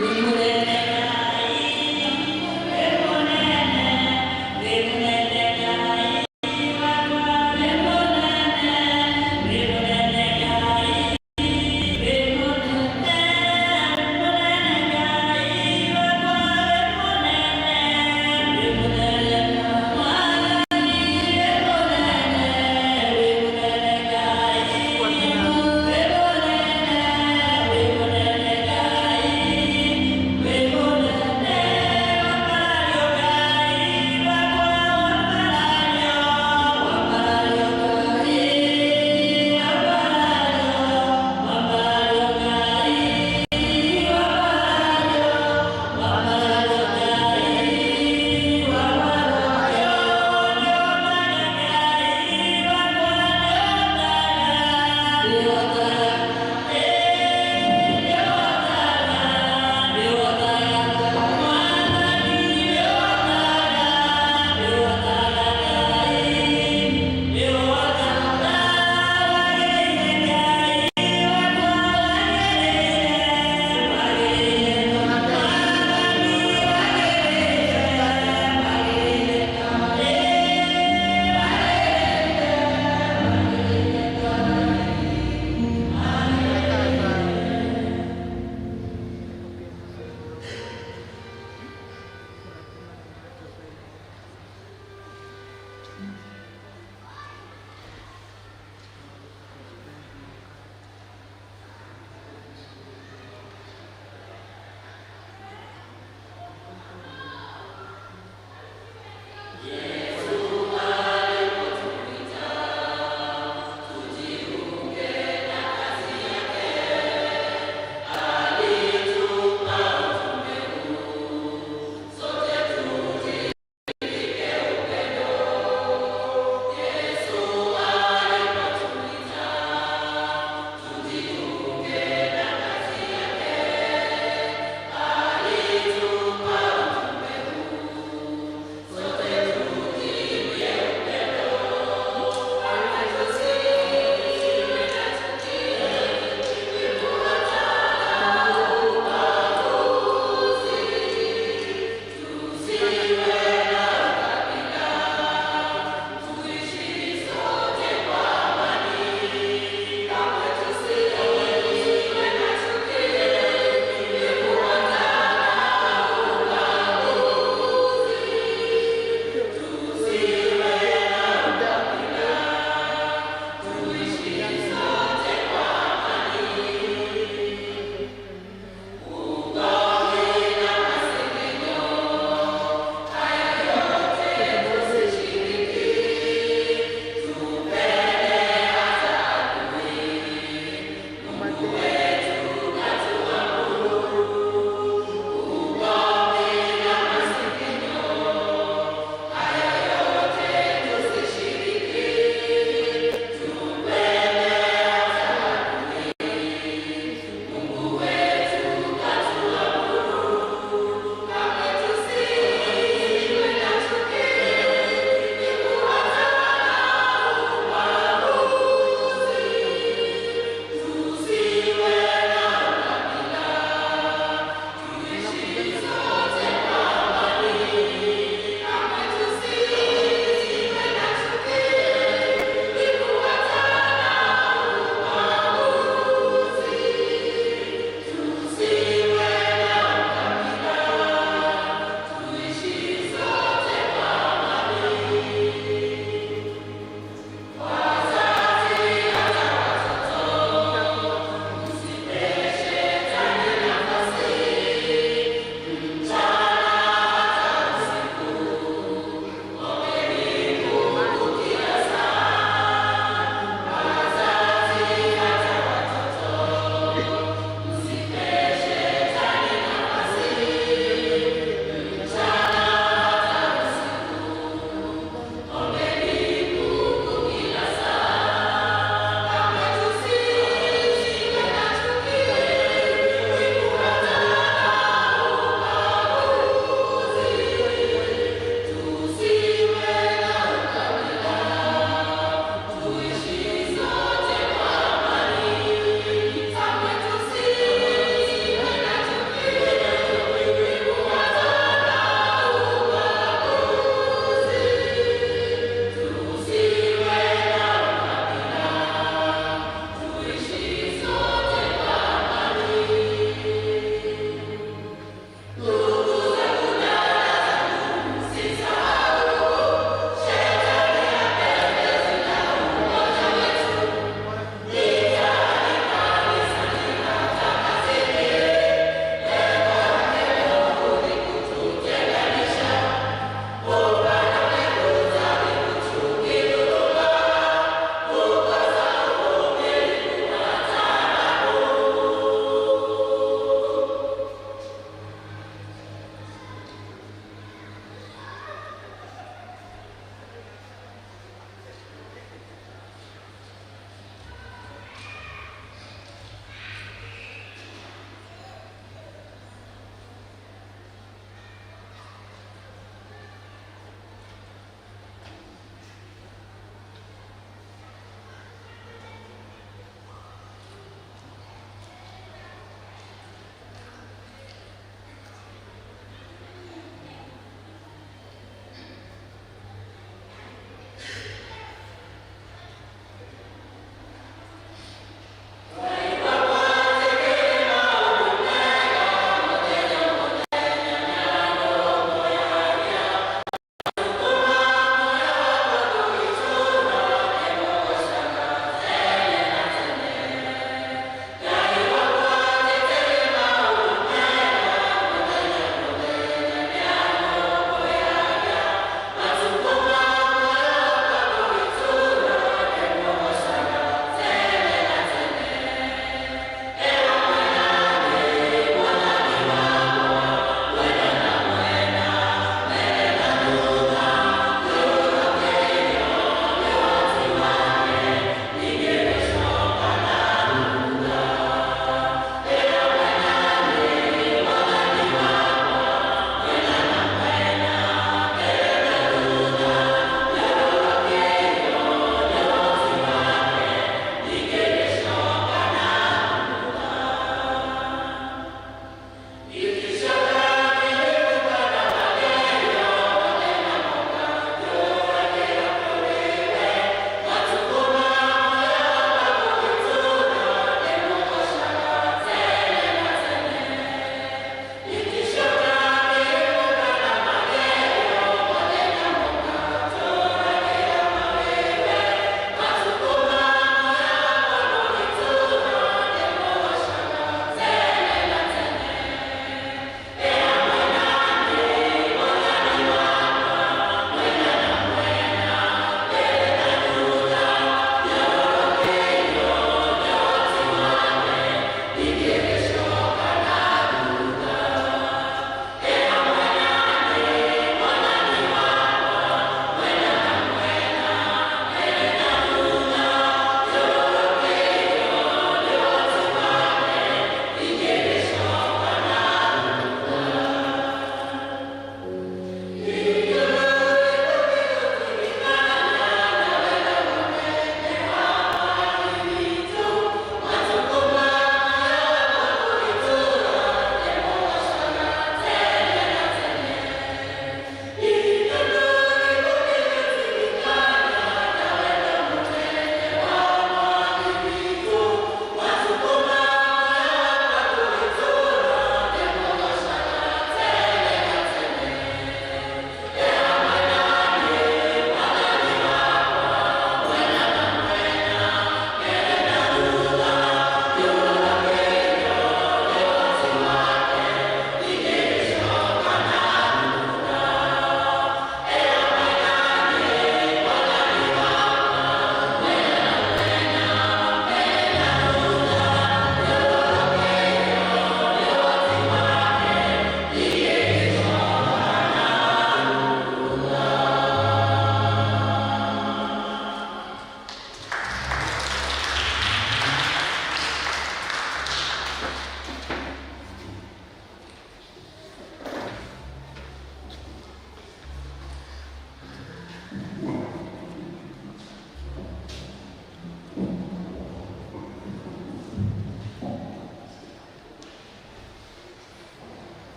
Wĩ mũnene Ngai, wĩ mũnene, wĩ mũnene Ngai wakwa, wĩ mũnene, wĩ mũnene Ngai, wĩ mũnene, wĩ mũnene Ngai wakwa, wĩ mũnene, wĩ mũnene Mwathani, wĩ mũnene, wĩ mũnene Ngai, wĩ mũnene, wĩ mũnene Ngai.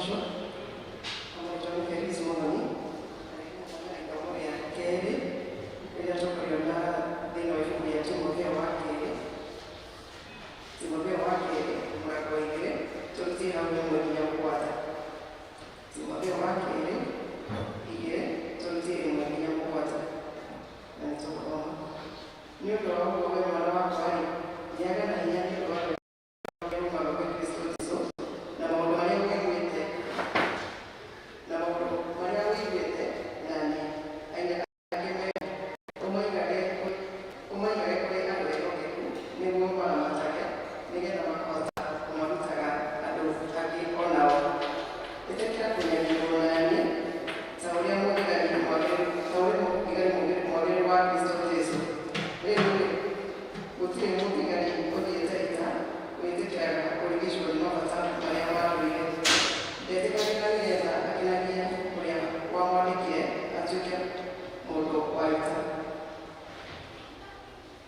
Ũgoco. Marĩtwa nĩ Felix Muthoni. Na ithomo rĩa kerĩ rĩrĩa tũkũrĩona thĩinĩ wa ibuku rĩa Timotheo wa kerĩ. Timotheo wa kerĩ mũrango wa 2 tũrutie hau 1 nginya 7. Timotheo wa kerĩ 2 tũrutie 1 nginya 7 na nĩ tũgũthoma. Nĩ ũndũ wa ũguo we mwana wakwa-rĩ, gĩaga na hinya nĩ ũndũ wa ũrĩa umaga gwĩ Kristo Jesũ, na maũndũ marĩa ũiguĩte na maũndũ marĩa ũiguĩte na niĩ aira angĩ me ũmaigage kũrĩ andũ ehokeku nĩguo maramatage nĩgetha makahota kũmarutaga andũ angĩ o nao. Ĩtĩkĩra kũnyarirwo na niĩ ta ũrĩa mũthigari mwagĩrĩru ta ũrĩa mũthigari mwagĩrĩru wa Kristo Jesũ. Rĩu-rĩ, gũtirĩ mũthigari ũthiĩte ita wĩtĩkĩraga kũrigicwo nĩ mabata marĩa ma ndũire. Ndetĩkagĩra nĩgetha akenagie ũrĩa wamwandĩkire atuĩke mũndũ wa ita.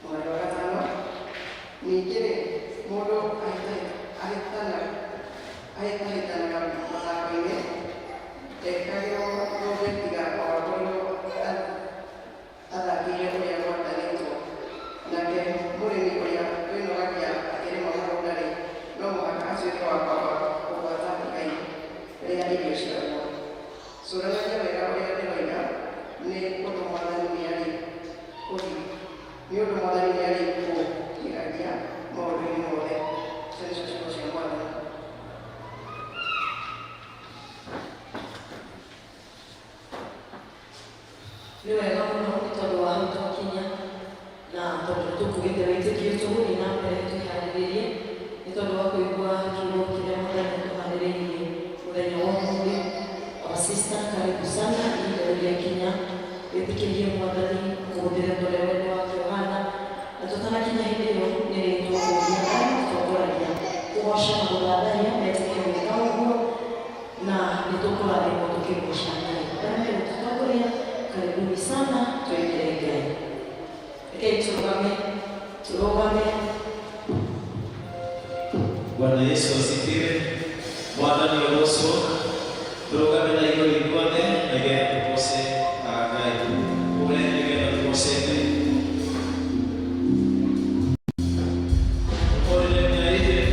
Mũhari wa 5. Ningĩ-rĩ, mũndũ ahĩtahĩtanaga mathako-inĩ ndekagĩrwo thũmbĩ tiga o akorirwo athakĩire ũrĩa gwatanĩtwo. Nake mũrĩmi ũrĩa wĩnogagia akĩrĩma mũgũnda-rĩ, no mũhaka atuĩke wa kwamba kũgwata igai rĩa irio ciaguo. Cũranagia wega ũrĩa ndĩroiga, nĩ ũndũ Mwathani nĩarĩkũhĩgagia maũndũ-inĩ mothe. Icio nĩcio ciugo cia Mwathani. Nĩ wega mũno nĩ tondũ wa hau twakinya na tondũ tũkuĩte wĩtĩkio tũgũthiĩ na mbere twĩharĩrĩrie nĩ tondũ wa kũigua kiugo kĩrĩa Mwathani atũharĩrĩirie mũthenya wa ũmũthĩ. Our sister, karibu sana. Ihinda rĩu rĩakinya wĩtĩkĩrie Mwathani kũhũthĩra ũrĩa wendo wake ũhana na tũtanakinya hĩndĩ ĩyo nĩ tũkũria arĩa matũtongoragia kũgoca na gũthathaiya metĩkĩre gwĩka ũguo na nĩ tũkũrathimwo tũkĩgoca Ngai. Arĩa megũtũtongoria, karibuni sana, twĩkĩre Ngai. Rekei tũrũgame, tũrũgame. Bwana Yesu asifiwe. Mwathani ũgocwo. Tũrũgame na igũrũ ithuothe nĩgetha tũgoce Ngai. Ũre nĩgetha tũgoce Ngai. Ũrĩre mĩarĩrie.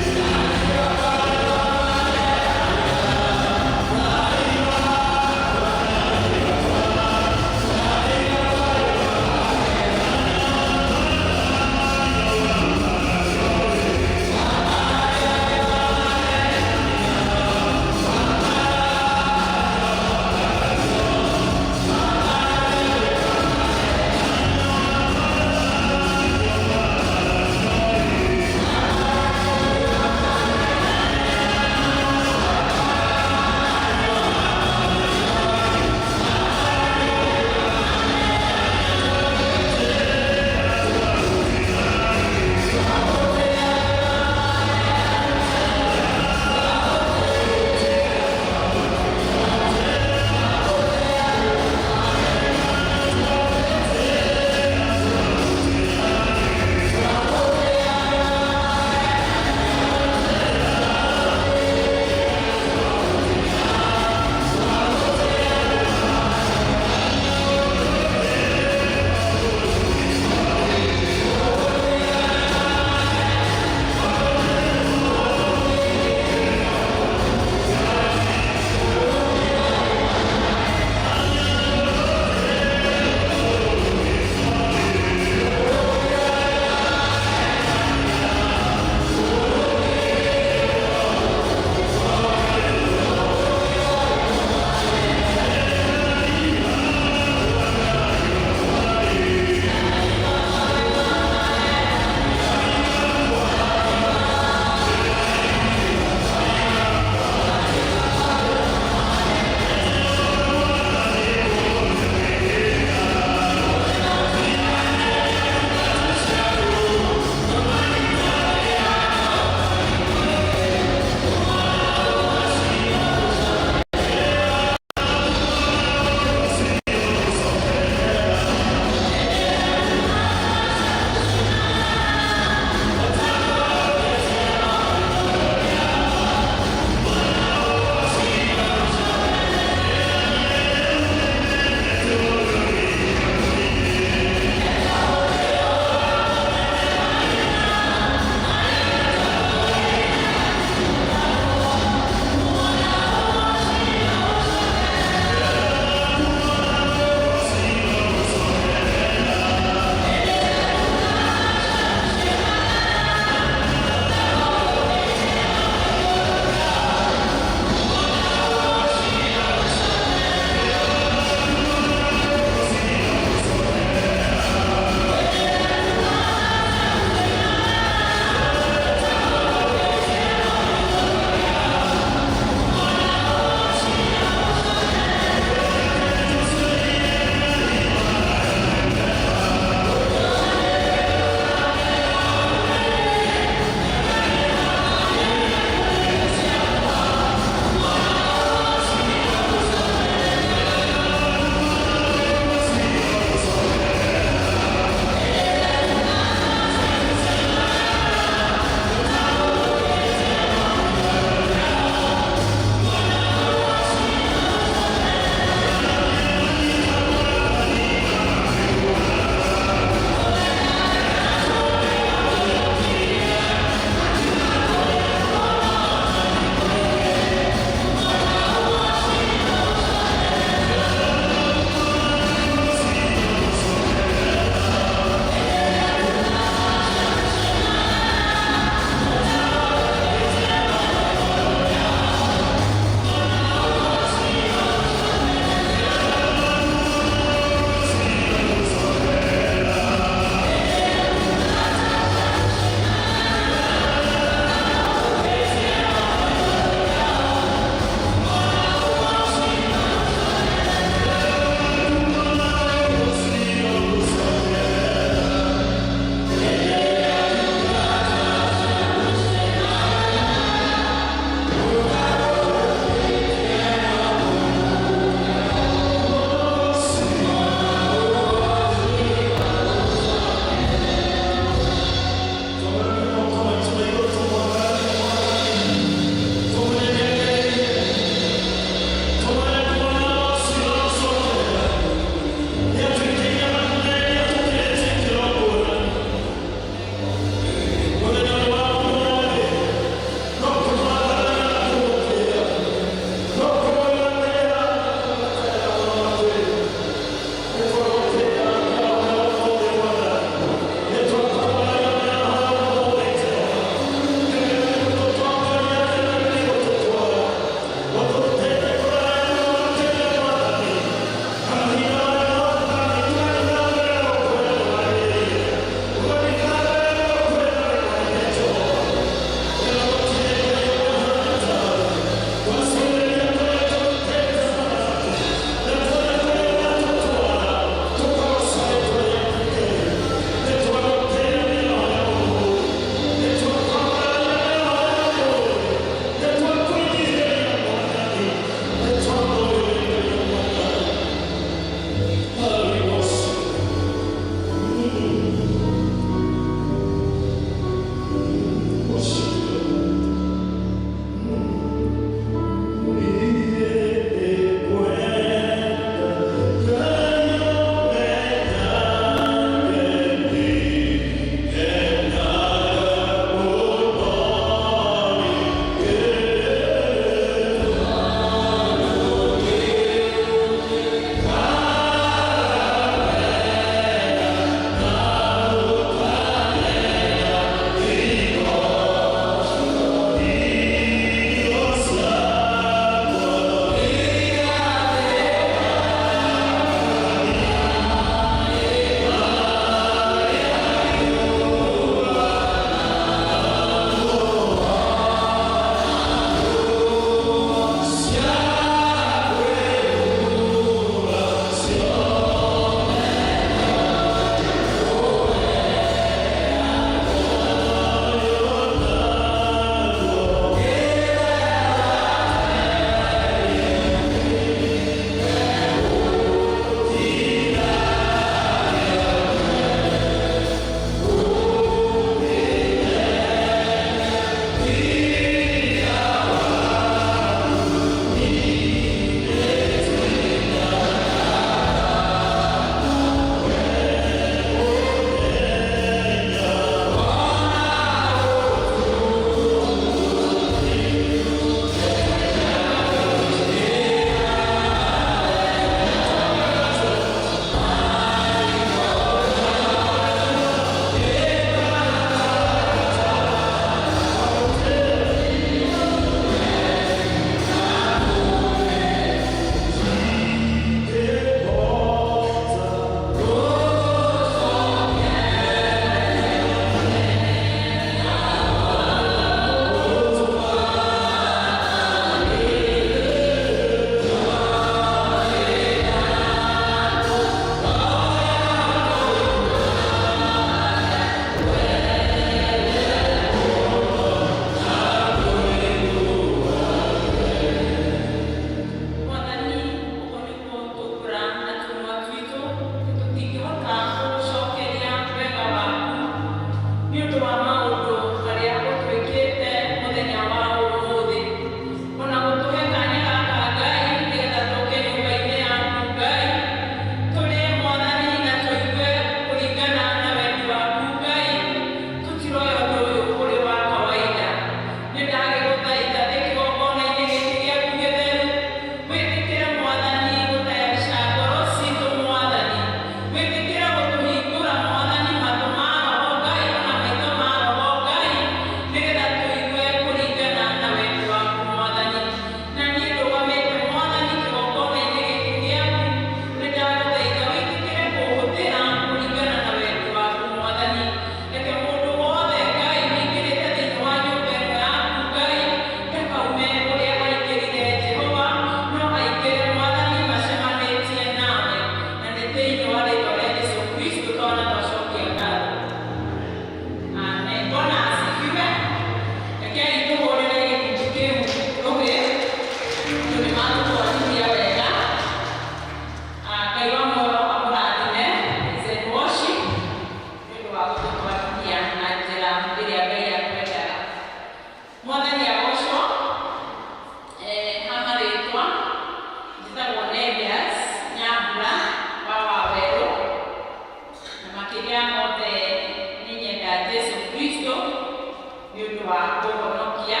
Ũndũ wa kũhonokia.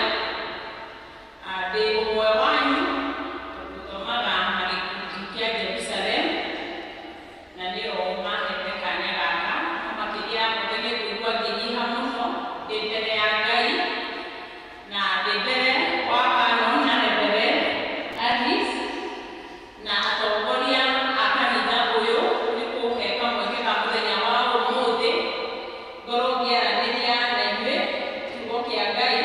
Ndĩ ũmwe wanyu tondũ thomaga na gĩkundi kĩa Jerusalem na nĩo mahete kanya gaka. No makĩria ya mothe nĩ ngũigua ngĩnyiha mũno ndĩ mbere ya Ngai na ndĩ mbere wa Canon na Reverend Alice na atongoria a kanitha ũyũ nĩ kũhe kamweke ka mũthenya wa ũmũthĩ ngorwo ngĩaranĩria na inyuĩ kiugo kĩa Ngai.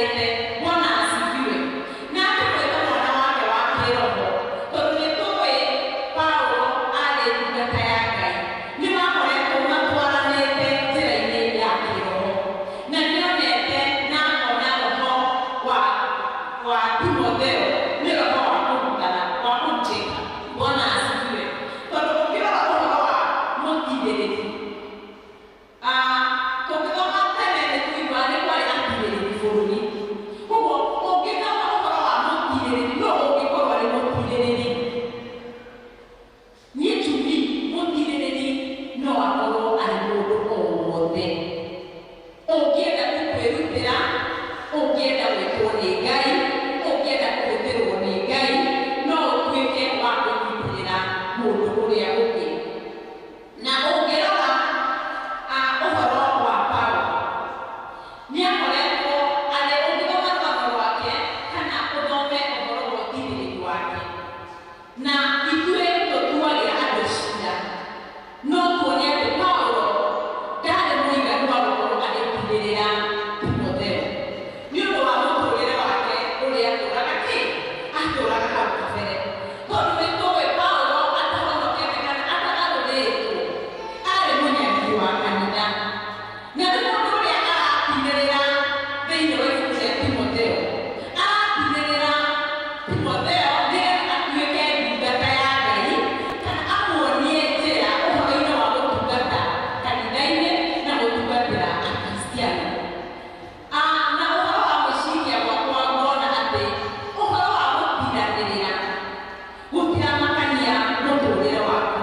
Nĩaikarĩte. Bwana asifiwe. Na akĩmwĩta mwana wake wa kĩroho, tondũ nĩ tũĩ Paulo arĩ ndungata ya Ngai, nĩ makoretwo matwaranĩte njĩra-inĩ ya kĩroho, na nĩonete na akona roho wa Timotheo nĩ roho wa kũrutana, wa kũrutĩka. Bwana asifiwe. Tondũ ũngĩrora ũhoro wa mũtirĩrĩri, tũngĩthoma tene nĩ tũiguaga nĩ kwarĩ atirĩrĩri bũrũri. Koguo ũngĩthoma ũhoro wa mũtirĩrĩri, no ũngĩkorwo arĩ mũtirĩrĩri, niĩ to me mũtirĩrĩri no akorwo arĩ mũndũ o wothe ũngĩenda tu kwĩrutĩra, ũngĩenda gwĩtwo nĩ Ngai, ũngĩenda kũhũthĩrwo nĩ Ngai, no ũtuĩke wa kũnyitĩrĩra mũndũ ũrĩa ũngĩ. Na ũngĩrora ũhoro wa Paulo, nĩ akoretwo arĩ, ũngĩthoma rũgano rwake kana ũthome ũhoro wa ũtirĩrĩri wake, na ithuĩ tũtuagĩra andũ cira, no tuone atĩ Paulo ndarĩ mũiganu wa gũkorwo agĩtirĩrĩra Timotheo nĩ ũndũ wa mũtũrĩre wake ũrĩa atũraga kĩ atũraga hau kabere, tondũ nĩ tũĩ Paulo atahonokete kana atagarũrĩtwo arĩ mũnyariri wa kanitha. Na nĩ mũndũ ũrĩa aratinĩrĩra thĩinĩ wa ibuku rĩa Timotheo, aratinĩrĩra Timotheo nĩgetha atuĩke ndungata ya Ngai kana amuonie njĩra ũhoro-inĩ wa gũtungata kanitha-inĩ na gũtungatĩra Akristiano. Na ũhoro wa gwĩciria gwakwa, ngona atĩ ũhoro wa gũtiranĩrĩra gũtiramakania mũtũrĩre waku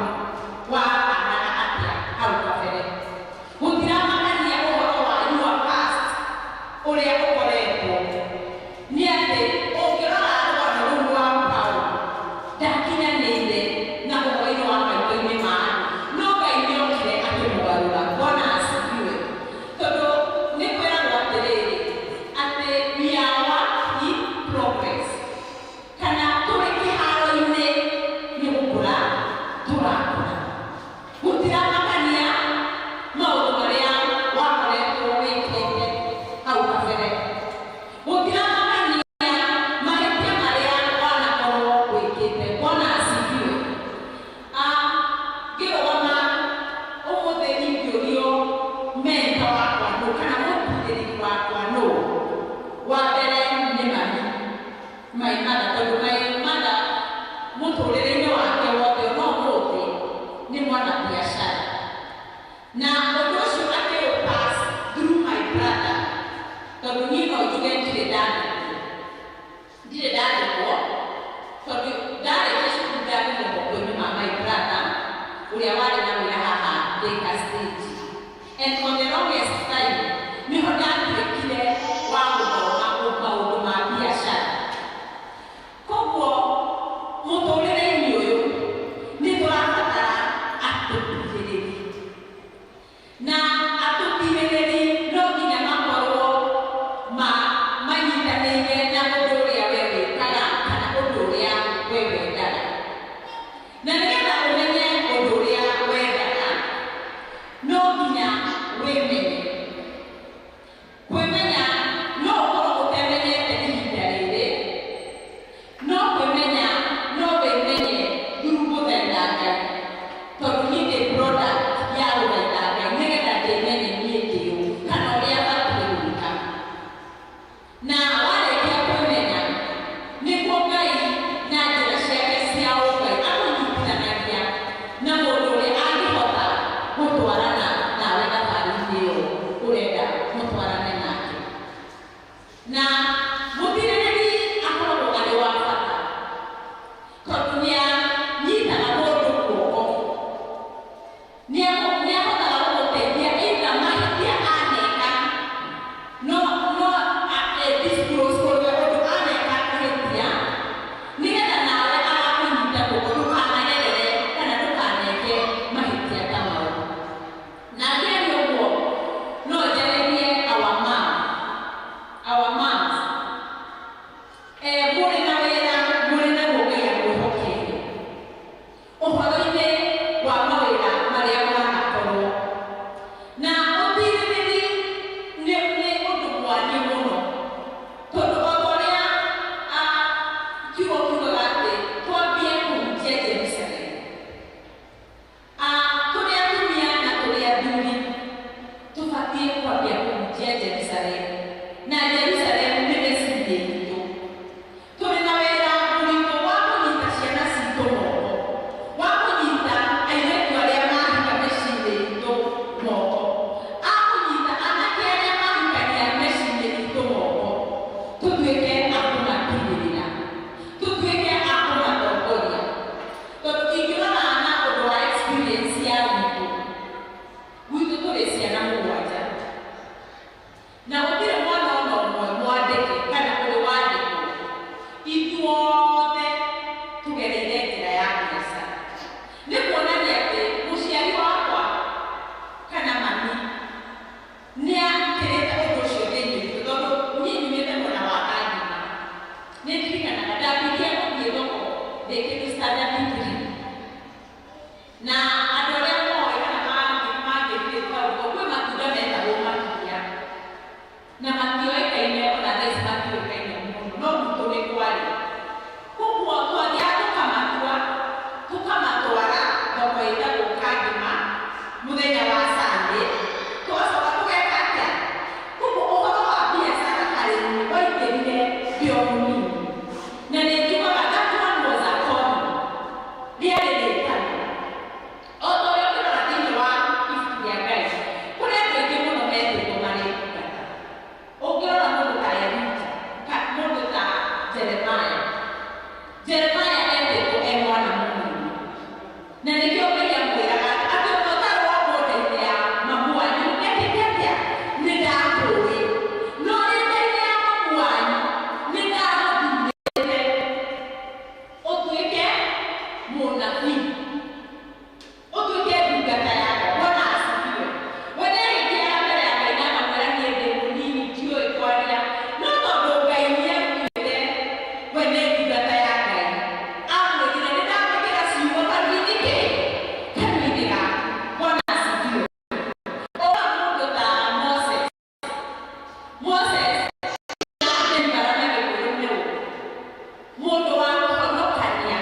wahanaga atĩa hau kabere, gũtiramakania ũhoro wa your past ũrĩa ũkoretwo, nĩ atĩ ũngĩrora rũgano rũu rwa Paulo, ndakinyanĩire na ũhoro-inĩ wa maitho-inĩ ma andũ, no Ngai nĩokire akĩmũgarũra. Bwana asifiwe. Tondũ nĩ kwĩragwo atĩrĩrĩ, atĩ we are work in progress, kana tũrĩ kĩharo-inĩ nĩ gũkũra tũrakũra. Gũtiramakania maũndũ marĩa wakoretwo wĩkĩte hau kabere, gũtiramakania mahĩtia marĩa wanakorwo wĩkĩte. Bwana asifiwe. Ngĩrũgama ũmũthĩ ingĩũrio mentor wakwa nũ kana mũtirĩrĩri wakwa nũ, wa mbere nĩ mami, my mother, tondũ my mother mũtũrĩre-inĩ wake wothe ona ũmũthĩ nĩ mwana biacara, na ũndũ ũcio akĩũ pass through my brother, tondũ niĩ no njuge ndirĩ ndandĩkwo, tondũ ndarĩkia cukuru ndathire moko-inĩ ma my brother ũrĩa warĩ na wĩra haha Thika Stage, and for the longest time nĩho ndatuĩkire wa gũthoma maũndũ ma biacara. Koguo mũtũrĩre-inĩ ũyũ nĩ tũrabatara atũtirĩrĩri, na atũtirĩrĩri no nginya makorwo manyitanĩire na ũndũ ũrĩa we wĩkaga kana ũndũ ũrĩa we wendaga. Na nĩgetha ũmenye ũndũ ũrĩa wendaga, no nginya wĩmenye. Kwĩmenya, no ũkorwo ũtemenyete ihinda rĩrĩ, no kwĩmenya no wĩmenye through gũthaitha Ngai, tondũ niĩ ndĩ product ya gũthaitha Ngai nĩgetha ndĩmenye niĩ ndĩũ kana ũrĩa batiĩ gwĩka. Na warĩkia kwĩmenya, ndĩ o mũnini, na nĩ njugaga that one was a calling, rĩarĩ rĩtana. O ta ũrĩa ũngĩrora thĩinĩ wa ibuku rĩa Ngai, kũrĩ andũ aingĩ mũno metĩtwo marĩ ndungata. Ũngĩrora mũndũ ta Elija, mũndũ ta Jeremiah. Jeremiah etĩtwo e mwana mũnini, na nĩkĩo Ngai amwĩraga atĩ ona ũtarĩ wombwo nda-inĩ ya mamu wanyu ekĩte atĩa, nĩ ndakũĩ, no rĩ nda-inĩ ya mamu wanyu nĩ ndagũthurĩte ũtuĩke mũnabii, ũtuĩke ndungata yakwa. Bwana asifiwe. We nĩarĩthiaga mbere ya Ngai na akamwĩra, niĩ ndĩ mũnini, ndiũĩ kwaria, no tondũ Ngai nĩakuĩte we nĩ ndungata ya Ngai, amwĩrire, nĩ ndamwĩkĩra ciugo kanua-inĩ kĩ kanua-inĩ gaku. Bwana asifiwe. Ona mũndũ ta Moses. Moses atembara na Gĩkũyũ nĩ ũ mũndũ wa kũhonokania.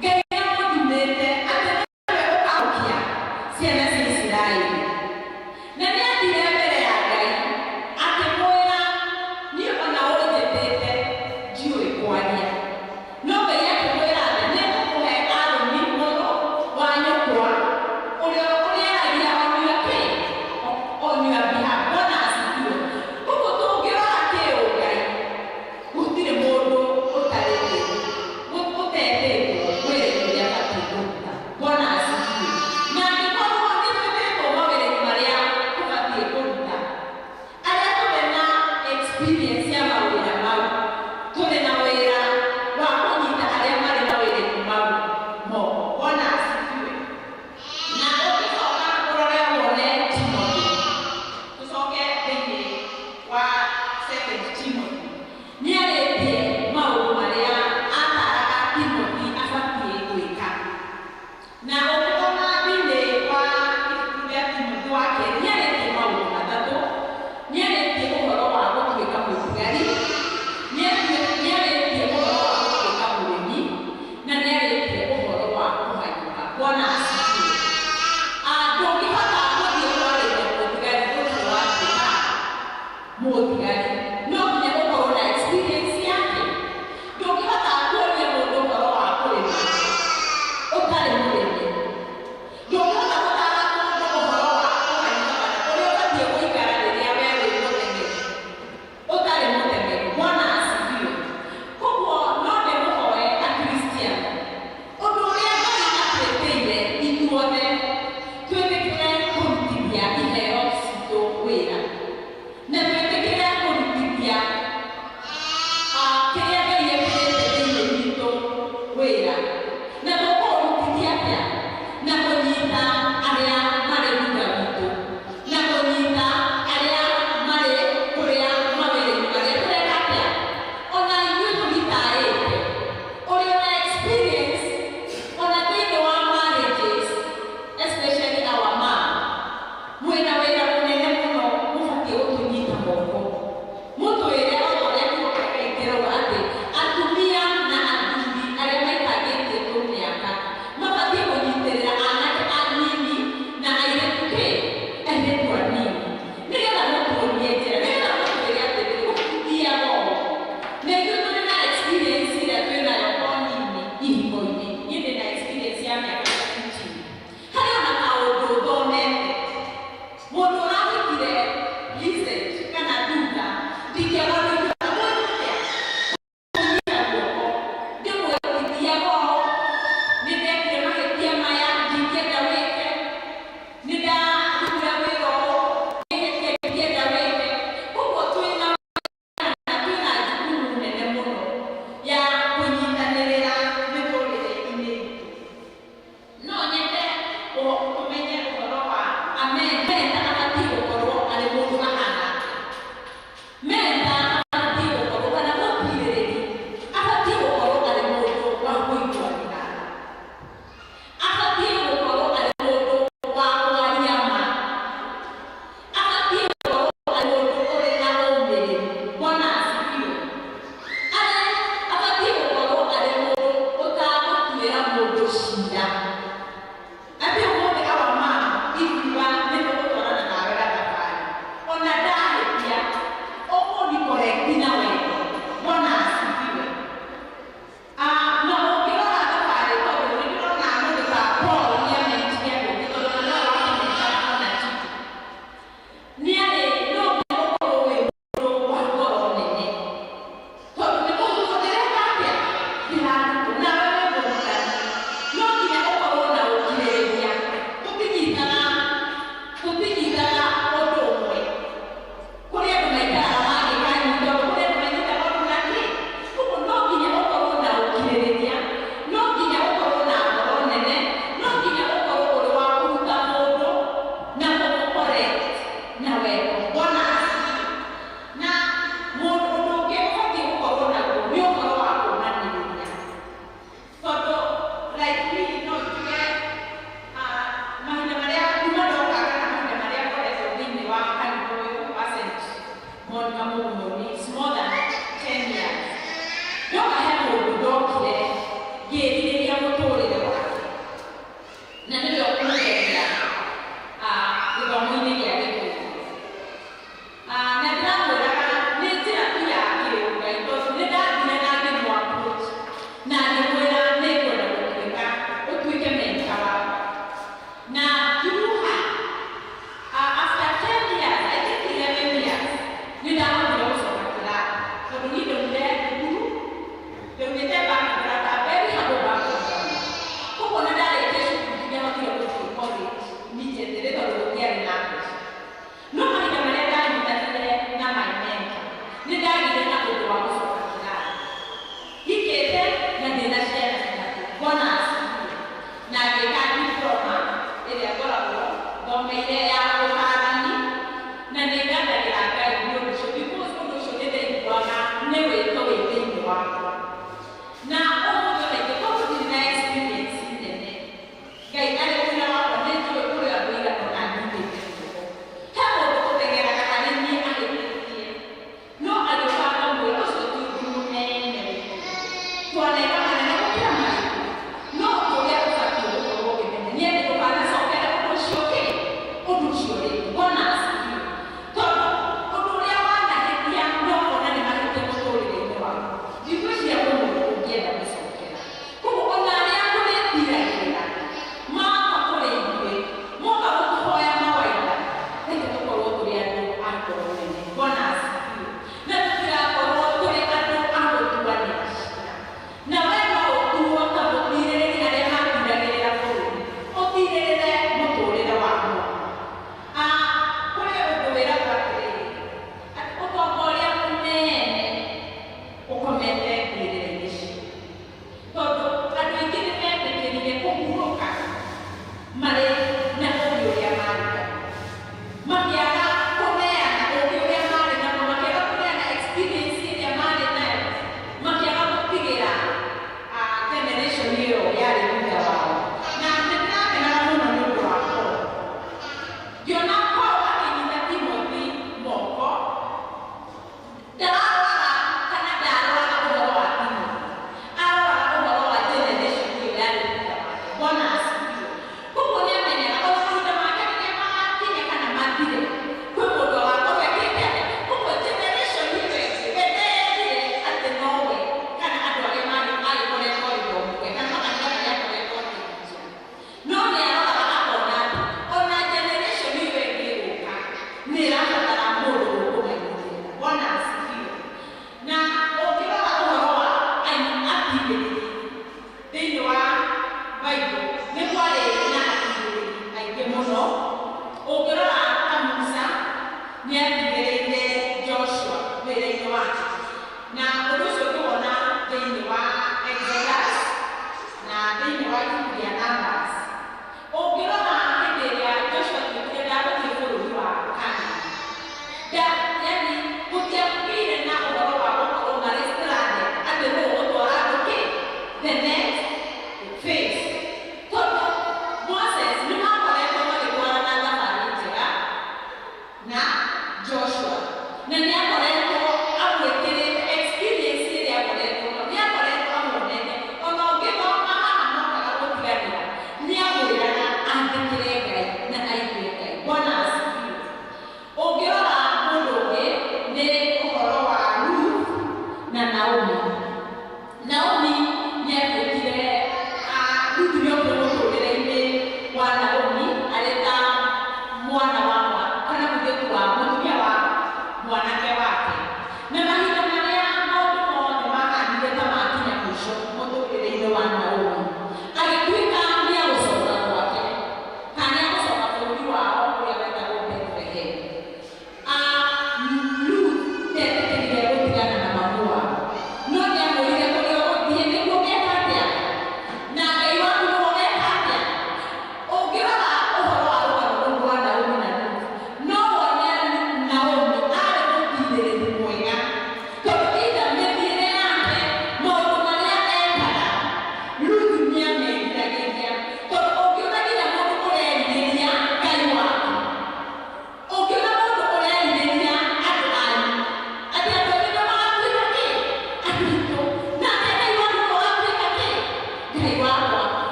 Ngai amũthurĩte atĩ nĩwe ũkahonokia ciana cia Isiraeli, na nĩ athire mbere ya Ngai akĩmwĩra, niĩ ona ũnjĩtĩte ndiũĩ kwaria. No Ngai akĩmwĩra atĩ nĩngũkũhe Arũni mũrũ wa nyũkwa ũrĩa ũrĩaragia on your kĩ on your behalf. Bwana asifiwe. Koguo tũngĩrora kĩũngai, gũtirĩ mũndũ ũtarĩ ũtetĩtwo wĩra ũrĩa abatiĩ kũruta. Bwana asifiwe. Na angĩkorwo nĩ twĩtĩtwo mawĩra-inĩ marĩa tũbatiĩ kũruta, arĩa tũrĩ na experience ya mawĩra mau, tũrĩ na wĩra wa kũnyita arĩa marĩ mawĩra-inĩ mau moko. Bwana asifiwe. Na ũngĩcoka ũrore wone Timothy, tũcoke thĩinĩ wa Second Timothy, nĩarĩtie maũndũ marĩa ataraga Timothy abatiĩ gwĩka. Na ũngĩthoma thĩinĩ wa ibuku rĩa Timothy wa kerĩ, nĩarĩtie maũndũ matatũ. Nĩarĩtie ũhoro wa gũtuĩka mũthigari, nĩarĩtie ũhoro wa gũtuĩka mũrĩmi, na nĩarĩtie ũhoro wa kũhanyũka. Bwana asifiwe. Ndũngĩhota gũthiĩ kwarĩria mũthigari ũtarĩ watuĩka mũthigari, no nginya ũkorwo na experience yake. Ndũngĩhota kuonia mũndũ ũhoro wa kũrĩma ũtarĩ mũrĩmi. Ndũngĩhota gũtara mũndũ ũhoro wa kũhanyũka kana ũrĩa ũbatiĩ gũikara rĩrĩa we wĩ mũteng'eri ũtarĩ mũteng'eri. Bwana asifiwe. Koguo no ndĩmũhoe Akristiano, ũndũ ũrĩa Ngai atwĩtĩire ithuothe, twĩtĩkĩre kũrutithia iheo citũ wĩra, na twĩtĩkĩre kũrutithia kĩrĩa Ngai ekĩrĩte thĩinĩ witũ wĩra. Na tũkũrutithia atĩa? Na kũnyita arĩa marĩ thutha witũ, na kũnyita arĩa marĩ kũrĩa mawĩra-inĩ marĩa tũreka atĩa, ona ithuĩ tũgitaĩte ũrĩ na experience, ona thĩinĩ wa marriages, especially our mom, mwĩna wĩra mũnene mũno. Mũbatiĩ gũtũnyita moko, mũtwĩre o ta ũrĩa kiugo kĩa Ngai kĩrauga atĩ atumia na athuri arĩa maikangĩtie tũmĩaka mabatiĩ kũnyitĩrĩra anake anini na airĩtu kĩ airĩtu anini, nĩgetha mũtuonie njĩra, nĩgetha mũtwĩre atĩrĩrĩ, gũtithiaga ũũ. Na ithuĩ tũrĩ na experience ĩrĩa twĩ nayo o nini ihiko-inĩ. Niĩ ndĩ na experience ya mĩaka 15. Harĩ ona kaũndũ thomete, mũndũ ũrahikire recent kana thutha, ndingĩaga kũingĩra mũndũ kũnyita guoko ndĩmwĩtithiaga ũũ, nĩ ndekire mahĩtia maya, ndingĩenda wĩke, nĩ ndarutire wĩra ũũ, ihĩtia ndingĩenda wĩke. Koguo twĩna jukumu nene mũno ya kũnyitanĩrĩra mĩtũrĩre-inĩ itũ. No nyende tũmenye ũhoro wa mentor abatiĩ gũkorwo arĩ mũndũ ahana atĩa. Mentor abatiĩ gũkorwo, kana mũtirĩrĩri abatiĩ gũkorwo arĩ mũndũ wa kũiguanĩra tha, abatiĩ gũkorwo arĩ mũndũ wa kwaria ma, abatiĩ gũkorwo arĩ mũndũ ũrĩ na ũmĩrĩru. Bwana asifiwe. Abatiĩ gũkorwo arĩ mũndũ ũtagũtuĩra mũndũ cira, atĩ ũmũthĩ awa ma ingiuga nĩ tũgũtwarana nawe gathabarĩ, ona ndahĩtia ũkũni correct na wendo. Bwana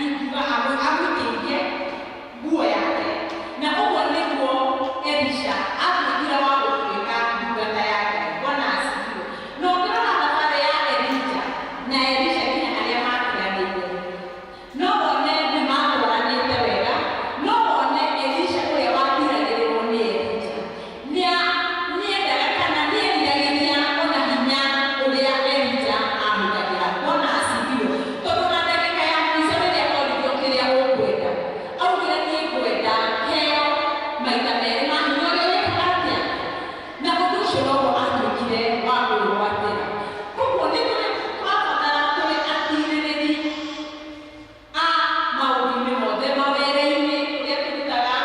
ingiuga amũikĩirie nguo yake. Na ũguo nĩguo Elisha atuĩkire wa gũtuĩka ndungata ya Ngai. Bwana asifiwe. Na ũngĩrora thabarĩ ya Elija na Elisha nginya harĩa matiganĩire, no wone nĩ matwaranĩte wega. No wone Elisha ũrĩa watiragĩrĩrwo nĩ Elija nĩendaga kana nĩeriragĩria ona hinya ũrĩa Elija ahũthagĩra. Bwana asifiwe. Tondũ na ndagĩka ya mũico rĩrĩa oririo kĩrĩa ũkwenda, augire, "Niĩ ngwenda heo maita merĩ ma hinya ũrĩa wĩkaga atĩa." Na ũndũ ũcio noguo atuĩkire wa kwĩgwatĩra. Koguo nĩ tũrĩ tũrabatara tũrĩ atirĩrĩri a maũndũ-inĩ mothe, mawĩra-inĩ ũrĩa tũrutaga.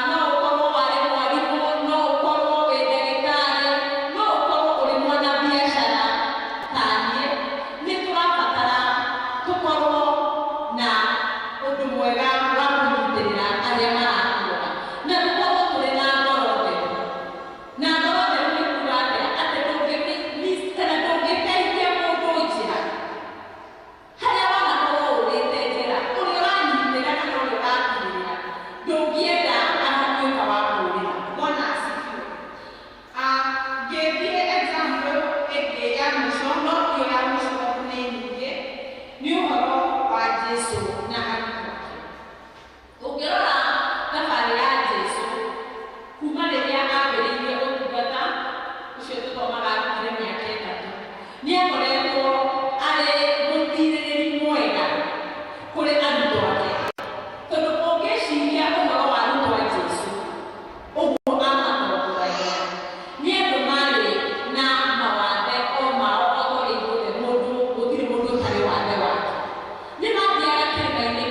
No ũkorwo warĩ mwarimũ, no ũkorwo wĩ ndagĩtarĩ, no ũkorwo ũrĩ mwana biacara ta niĩ, nĩ tũrabatara tũkorwo na ũndũ mwega wa kũnyitĩrĩra arĩa maratuona na tũkorwo tũrĩ na ngoro theru. Na ngoro theru nĩ kuga atĩa? Atĩ kana ndũngĩteithia mũndũ njĩra harĩa wanakorwo ũrĩte njĩra, ũrĩa ũranyitĩra kana ũrĩa ũratirĩrĩra, ndũngĩenda agatuĩka wa kũũrĩra. Bwana asifiwe. Ngĩthiĩ example ĩngĩ ya mũico, no tio ya mũico tondũ nĩ nyingĩ, nĩ ũhoro wa Jesu na arutwo ake. Ũngĩrora thabarĩ ya Jesu kuma rĩrĩa ambĩrĩirie ũtungata ũcio tũthomaga arutire mĩaka 3, nĩ akoretwo arĩ mũtirĩrĩri mwega kũrĩ arutwo ake, tondũ ũngĩciria ũhoro wa arutwo a Jesu ũguo amatongoragia, nĩ andũ marĩ na mawathe o mao, o ta ũrĩa ithuothe mũndũ, gũtirĩ mũndũ ũtarĩ wathe wake. Nĩ mathiaga kĩrĩma-inĩ.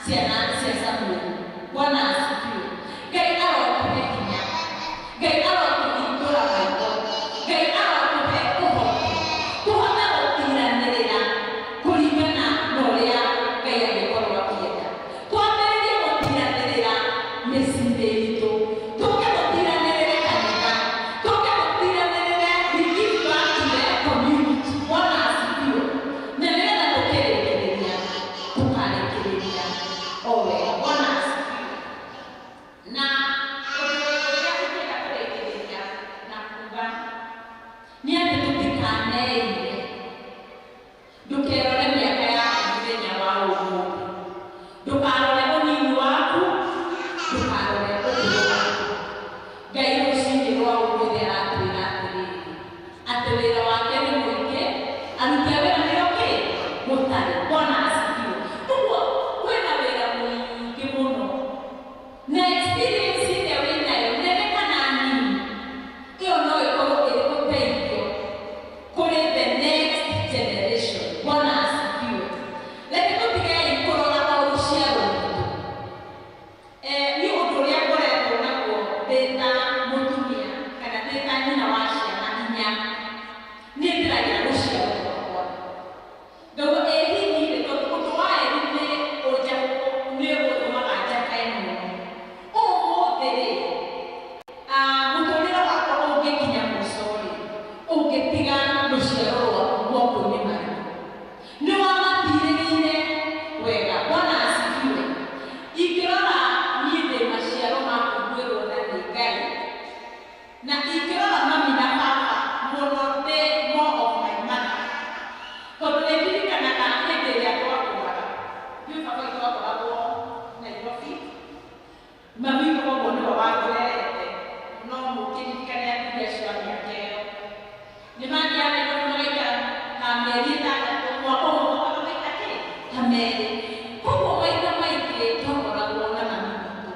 ciana cia Samueli. Bwana asifiwe. Ngai arotũhe hinya, Ngai arotũhingũra maitho, Ngai arotũhe ũhoti tũhote gũtiranĩrĩra kũringana na ũrĩa Ngai angĩkorwo akĩenda. Twambĩrĩrie gũtiranĩrĩra mĩciĩ-inĩ itũ, tũke gũtiranĩrĩre kanitha, tũke gũtiranĩrĩre, we give back to the community. Bwana asifiwe. Na nĩgetha tũkĩrĩkĩrĩria, tũkarĩkĩrĩria o wega. Bwana asifiwe. Na ũndũ ũrĩa ingĩenda kũrĩkĩrĩria na kuga nĩ atĩ tũtikaneire, ndũkerore mĩaka yaku mũthenya wa ũmũthĩ, ndũkarore ũnini waku, ndũkarore ũkũrũ waku. Ngai rũcinĩ rwa ũmũthĩ aratwĩra atĩrĩrĩ, atĩ wĩra wake nĩ mũingĩ, aruti a wĩra nĩo kĩ gũtarĩ. Bwana asifiwe. Ũguo kwĩna wĩra mũingĩ mũno, na experience ĩrĩa wĩnayo nene kana nini, ĩyo no ĩkorwo ĩrĩ ũteithio kũrĩ the next generation. Bwana asifiwe. Reke tũtigei kũrora o rũciaro rwitũ. Nĩ ũndũ ũrĩa ngoretwo naguo ndĩ ta mũtumia kana ndĩ ta nyina wa ciana inya, nĩ ndĩragira rũciaro rwakwa ngauga ĩ hihi rĩ, tondũ ũndũ wa eri nĩ nĩ ũtũmaga njakae mũno. Ũmũthĩ rĩ, mũtũrĩre wakwa ũngĩkinya mũico rĩ, ũngĩtiga rũciaro rwaku moko-inĩ marĩkũ? Nĩ wamatirĩrĩire wega? Bwana asifiwe. Ingĩrora niĩ ndĩ maciaro ma kũiguĩrwo tha nĩ Ngai, na ingĩrora mami na baba mũno, ndĩ more of my mother, tondũ nĩ ndirikanaga hĩndĩ ĩrĩa twakũraga, ithuĩ baba witũ akoragwo Nairobi, mami witũ koguo nĩwe watũrerete. No mũkĩririkane athuri acio a mĩaka ĩyo nĩ mathiaga Nairobi magaikara ta mĩeri 6, mwaka ũmwe mokaga maita kĩ ta merĩ. Koguo maita maingĩ twakoragwo na mami witũ,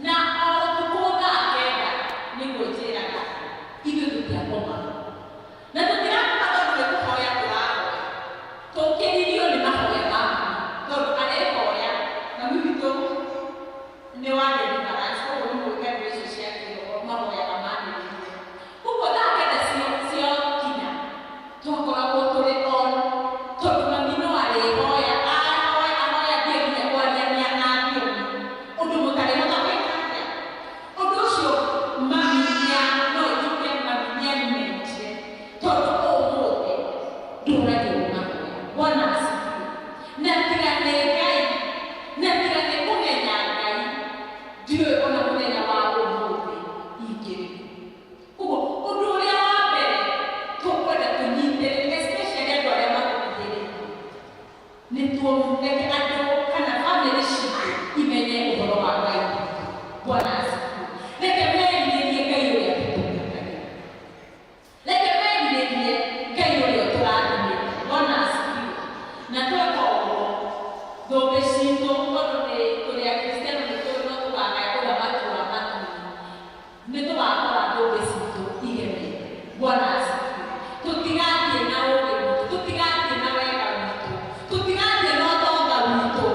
na o ũtukũ thaa 9 nĩguo njĩraga ithuĩ tũtiakomaga, na tũtirakoma tondũ nĩ kũhoya tũrahoya, tũkĩririo nĩ mahoya ma mami, tondũ arĩhoya mami witũ nĩ wa deliverance, koguo nĩ mũĩ icio cia kĩroho mahoyaga manĩrĩire. Koguo thaa 9 ciokinya twakoragwo tũrĩ on, tondũ mami no arĩhoya, ahoya ahoya thiĩ nginya kwaria na thiomi, ũndũ mũtarĩhota gwĩka atĩa. Ũndũ ũcio mami nĩa no njuge mami nĩanimentire, tondũ ũmũthĩ ndũragio nĩ mahoya. Bwana asifiwe. Na tiga nĩ Ngai, na tiga nĩ kũmenya Ngai, ndiũĩ ona mũthenya wa ũmũthĩ ingĩrĩ. Koguo ũndũ ũrĩa wa mbere tũkwenda tũnyitĩrĩre, especially andũ arĩa matũkuhĩrĩirie, nĩ tuoneke andũ kana bamĩrĩ citũ imenye ũhoro wa Ngai witũ. Bwana asifiwe. Reke merirĩrie Ngai ũrĩa tũtungatagĩra, reke merirĩrie Ngai ũrĩa ũtũrathimĩte. Bwana asifiwe. Na tweka ũguo, thũmbĩ citũ, tondũ nĩ tũrĩ akristiano, nĩ tũĩ no tũkagaya ũthamaki wa matu-inĩ, nĩ tũgakora thũmbĩ citũ igemete. Bwana asifiwe. Tũtigathiĩ na ũũgĩ witũ, tũtigathiĩ na wega witũ, tũtigathiĩ na ũtonga witũ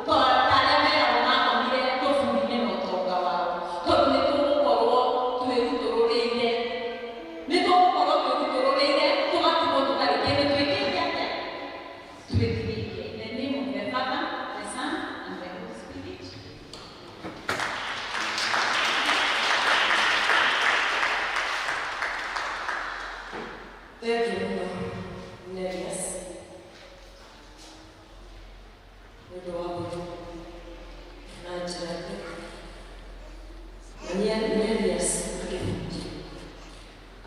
ta arĩa meragwo makomire tũburi-inĩ na ũtonga wao, tondũ nĩ tũgũkorwo twĩrutũrũrĩire, nĩ tũgũkorwo twĩrutũrũrĩire tũgatigwo tũtarĩ kĩndũ twĩkĩte atĩa twĩtigĩtie. In the name of the Father, the Son, and the Holy Spirit. Thank you mũno Nelius nĩ ũndũ wa gwĩtwo na njĩra thaka. Na Nelius akĩhunjia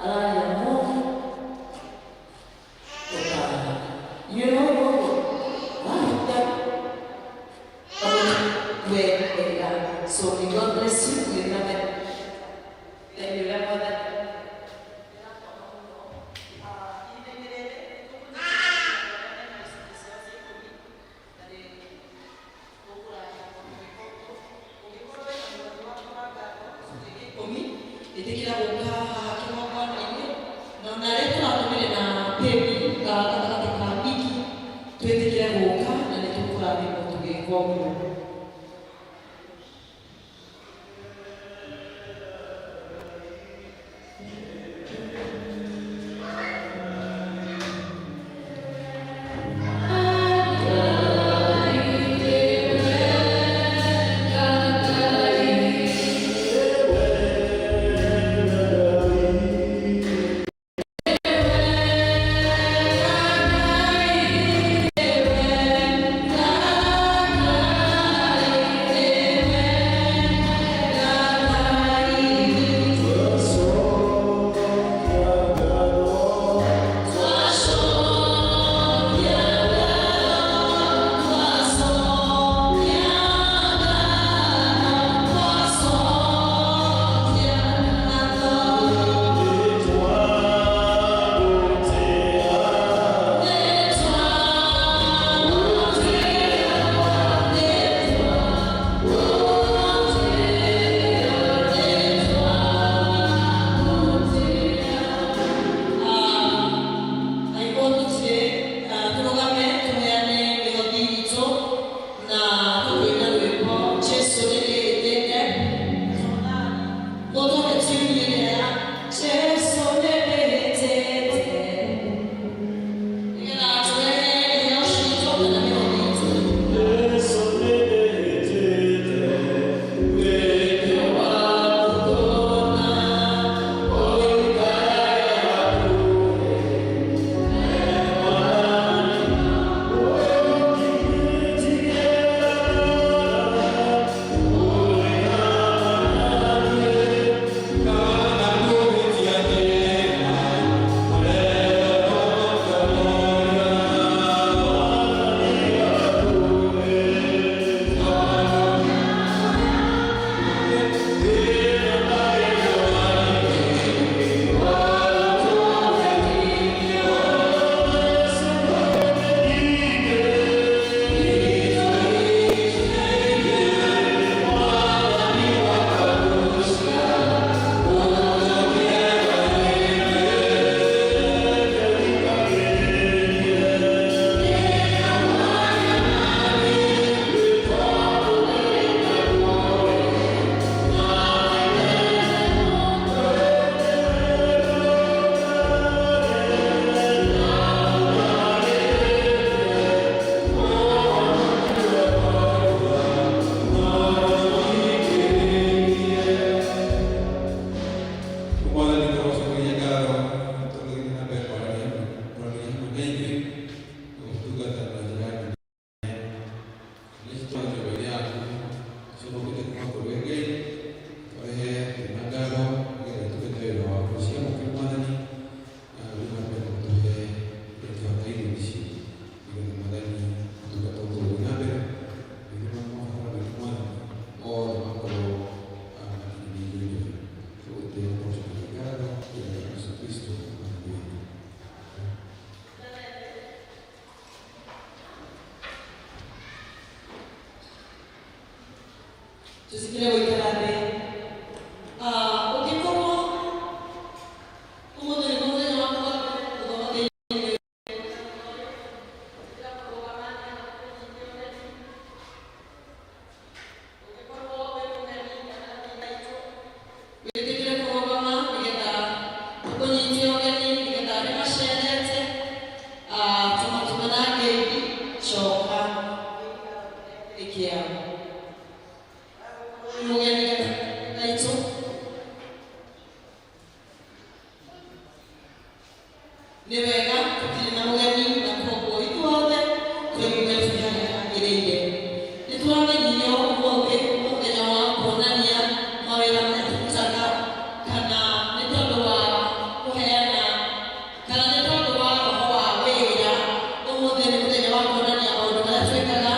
araria mũndũ ũtaraga inyuĩ no ũguo waruta wega. So may God bless you. Gũthiĩ na mbere. Thank you, Mwathani. Ĩtĩkĩra gũka haha kĩgongona-inĩ, na ona arĩa tũratũmire na paybill gatagatĩ ka wiki, twĩtĩkĩre gũka na nĩ tũkũrathimwo tũgĩka. Tũgĩka ũguo. Tusikire gũikara thĩ. Ũngĩkorwo ũmũthĩ nĩ mũthenya waku wa mbere gũthoma thĩinĩ wĩtĩkĩre kũrũgama nĩgetha tũkũnyitie ũgeni nĩgetha arĩa macerete tũmatũme na ngeithi coka kĩao mũgeni gaitũ. Nĩ wega tũtirĩ na mũgeni na koguo ithuothe tũigue twĩ harĩa hagĩrĩire. Nĩ tũramenyithio ũmũthĩ mũthenya wa kuonania mawĩra marĩa tũrutaga kana nĩ tondũ wa kũheana kana nĩ tondũ wa roho wa wĩra. Ũmũthĩ nĩ mũthenya wa kuonania maũndũ marĩa twĩkaga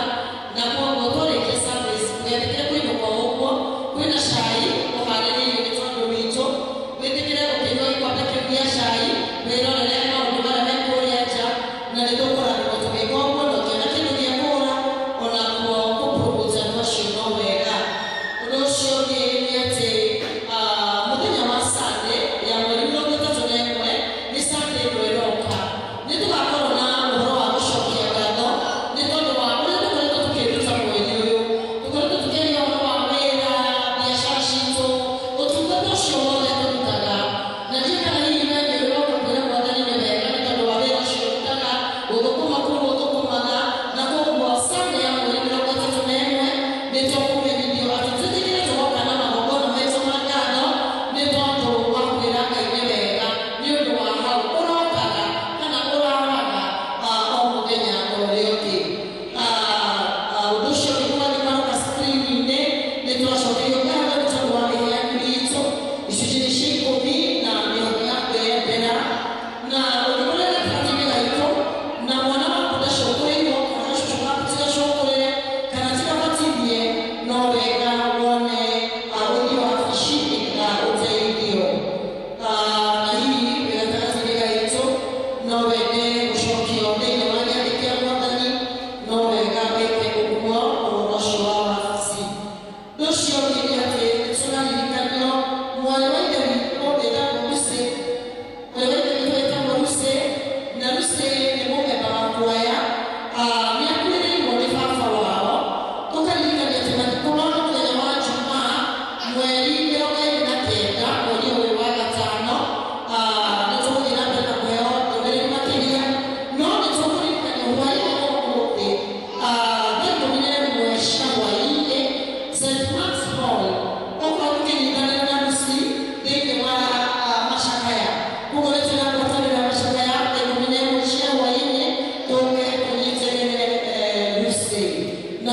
na koguo twarĩkia service ndũgetĩkĩre kũinũka o ũguo. Kwĩna cai ũharĩrĩirio nĩ tondũ witũ, wĩtĩkĩre ũkĩnyua gĩkombe kĩu gĩa cai wĩrorere maũndũ marĩa me kũrĩa nja na nĩ tũkũrathimwo tũgĩka ũguo na ũkĩona kĩndũ gĩa kũgũra onakuo kũpromote andũ acio.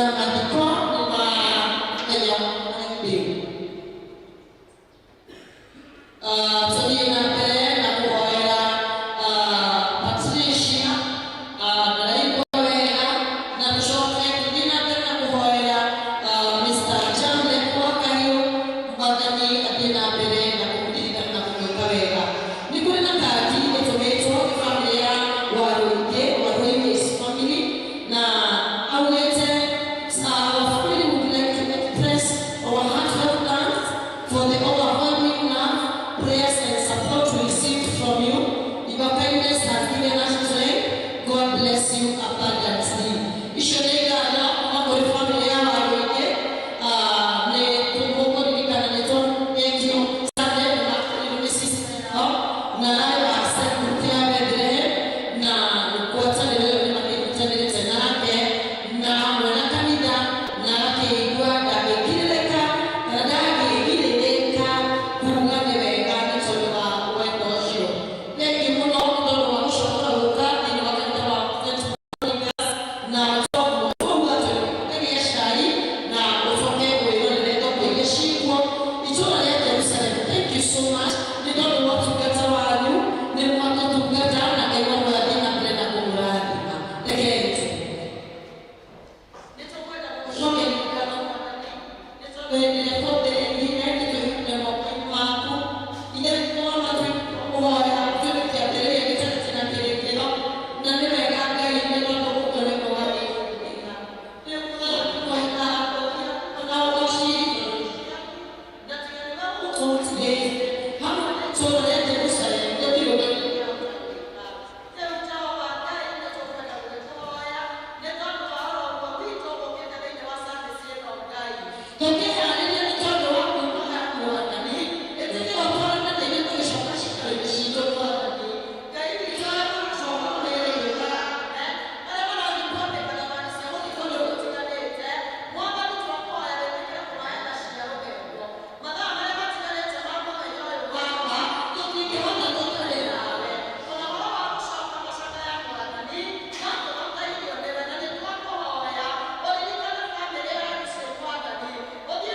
Na mathiko nĩ ma mũthenya wa Monday. Tũthiĩ na mbere na kũhoera Patricia ndaraigua wega, na tũcoke tũthiĩ na mbere na kũhoera Mr. Jamlek wa Kahiũ, Mwathani athiĩ na mbere na kũmũririkana na kũmwĩka wega. Nĩ kũrĩ na kandi ĩtũmĩtwo nĩ bamĩrĩ ya Warũingĩ, Warũingĩ's family, na augĩte, "Our family would like to express our heartfelt thanks for the overwhelming love, prayers and support we received from you. Your kindness has given us strength. God bless you abundantly." Icio nĩ ngatho kuma kũrĩ bamĩrĩ ya Warũingĩ. Nĩ tũkũririkana nĩ tũnyekio Sunday nĩ makorirwo nĩ sister yao na arĩ wa cell ya Bethlehem, na ngwatanĩro ĩyo nĩ makĩnyitanĩrĩte nake na hamwe na kanitha, na akĩigua ndangĩkirĩrĩka kana ndangĩgirĩrĩka kuuga nĩ wega nĩ tondũ wa wendo ũcio. Thengiũ mũno nĩ tondũ wa gũcoka gũka thĩinĩ wa kanitha wa St. Monica's, na twauga tũgĩe cai na ũcoke wĩrorere thoko iria cikuo itũũra rĩa Jerusalem. Thank you so much nĩ tondũ wa ũtungata wanyu, nĩ mwatũtungata na Ngai wanyu athiĩ na mbere na kũmũrathima. Rekei tũhoe. Nĩ tũkwenda gũcokeria ngatho, Mwathani, nĩ tondũ hĩndĩ ĩrĩa twambĩrĩirie nĩ twĩhokire moko-inĩ maku. Ithe witũ wa matu, kũhoya twĩna kĩambĩrĩria gĩtarĩ na kĩrĩkĩro, na nĩ wega, Ngai, nĩ tondũ ũguo nĩguo wagĩrĩire. Rĩu kũhoya na ũgoci na tiga nĩwe ũtũrutithĩtie hamwe na itũũra rĩa Jerusalem, gũtirĩ ũndũ ingĩhota gwĩka. Rĩu Jehova Ngai, nĩ tũkwenda gũgĩkũhoya nĩ tondũ wa oro ũguo witũ ũkĩte thĩinĩ wa service ĩno, Ngai, tũkĩharĩria nĩ tondũ wa kuumaga. Mwathani, ĩtĩkĩra twarane na ithuĩ tũgĩcoka ciikaro-inĩ citũ. Mwathani Ngai witũ, arĩa maracoka mawĩra-inĩ arĩa marathiĩ kwandĩka thabarĩ cia gũthiĩ kũndũ gũtiganĩte, Mwathani, twakũhoya wĩtĩkĩre kũmahe tha cia rũgendo mathaa marĩa matiganĩte ma mũthenya ũyũ. Baba, tũtingĩhota tũtarĩ nawe, ona ũhoro wa gũcoka macakaya, Mwathani, no tũgataithio nĩwe, na nĩ twakũhoya ũririkane bamĩrĩ ya Lucy. Mwathani, ũthiĩ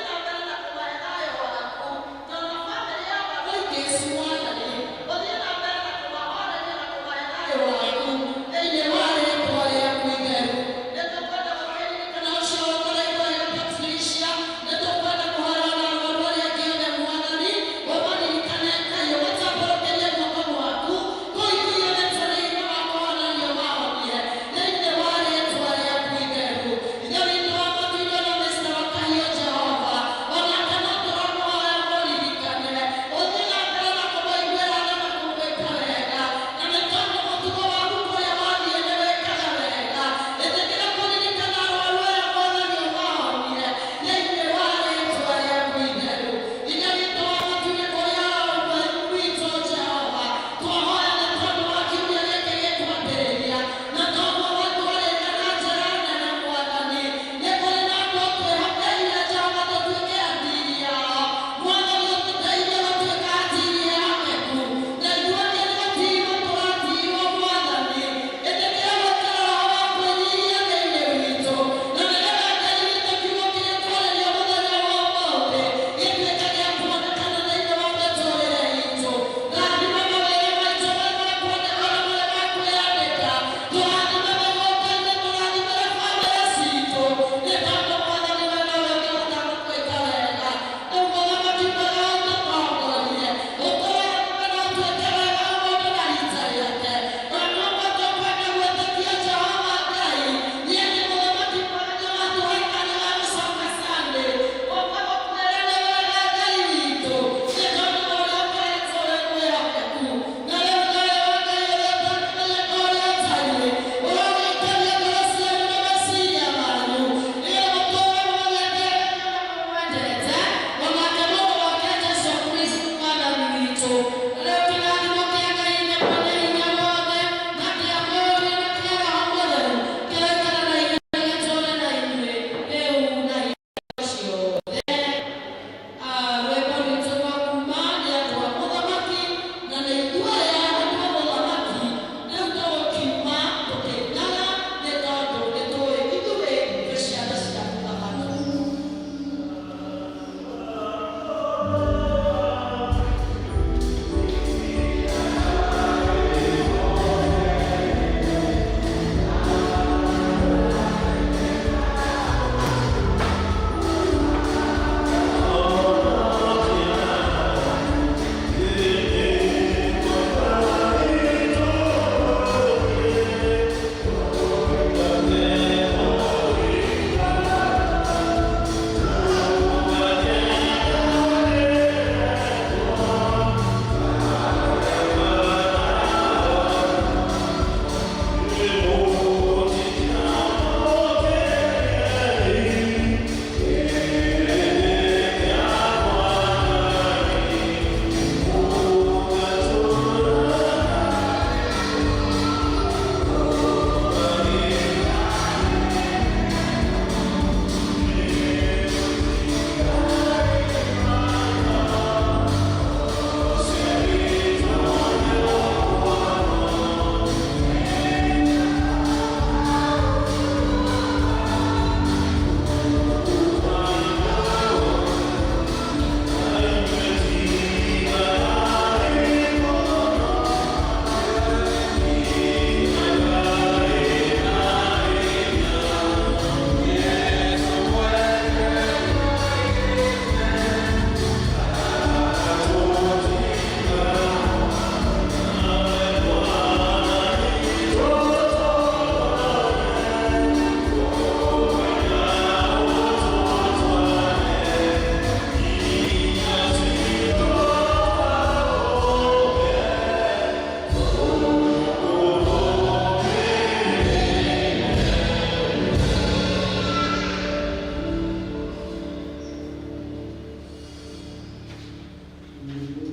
Thank you.